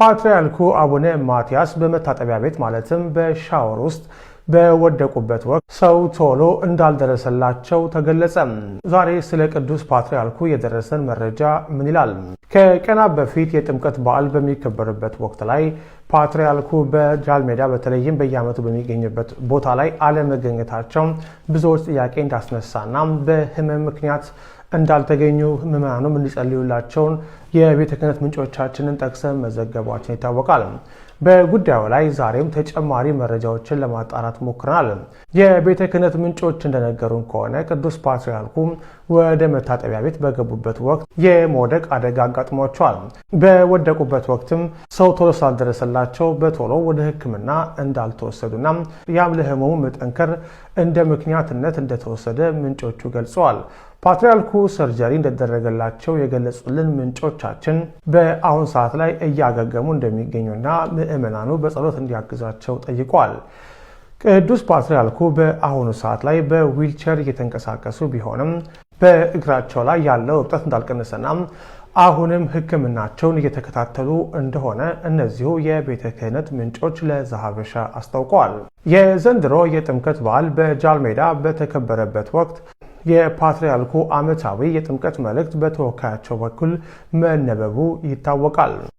ፓትርያርኩ አቡነ ማትያስ በመታጠቢያ ቤት ማለትም በሻወር ውስጥ በወደቁበት ወቅት ሰው ቶሎ እንዳልደረሰላቸው ተገለጸ። ዛሬ ስለ ቅዱስ ፓትርያርኩ የደረሰን መረጃ ምን ይላል? ከቀናት በፊት የጥምቀት በዓል በሚከበርበት ወቅት ላይ ፓትርያርኩ በጃልሜዳ በተለይም በየዓመቱ በሚገኝበት ቦታ ላይ አለመገኘታቸው ብዙዎች ጥያቄ እንዳስነሳና በሕመም ምክንያት እንዳልተገኙ ምዕመናኑም እንዲጸልዩላቸውን የቤተ ክህነት ምንጮቻችንን ጠቅሰን መዘገባችን ይታወቃል። በጉዳዩ ላይ ዛሬም ተጨማሪ መረጃዎችን ለማጣራት ሞክረናል። የቤተ ክህነት ምንጮች እንደነገሩን ከሆነ ቅዱስ ፓትርያርኩ ወደ መታጠቢያ ቤት በገቡበት ወቅት የመውደቅ አደጋ አጋጥሟቸዋል። በወደቁበት ወቅትም ሰው ቶሎ ስላልደረሰላቸው በቶሎ ወደ ሕክምና እንዳልተወሰዱና ያም ለህመሙ መጠንከር እንደ ምክንያትነት እንደተወሰደ ምንጮቹ ገልጸዋል። ፓትርያርኩ surgery እንደተደረገላቸው የገለጹልን ምንጮቻችን በአሁን ሰዓት ላይ እያገገሙ እንደሚገኙና ምዕመናኑ በጸሎት እንዲያግዛቸው ጠይቋል። ቅዱስ ፓትርያርኩ በአሁኑ ሰዓት ላይ በዊልቸር እየተንቀሳቀሱ ቢሆንም በእግራቸው ላይ ያለው እብጠት እንዳልቀነሰና አሁንም ሕክምናቸውን እየተከታተሉ እንደሆነ እነዚሁ የቤተ ክህነት ምንጮች ለዘሐበሻ አስታውቀዋል። የዘንድሮ የጥምቀት በዓል በጃልሜዳ በተከበረበት ወቅት የፓትርያርኩ ዓመታዊ የጥምቀት መልእክት በተወካያቸው በኩል መነበቡ ይታወቃል።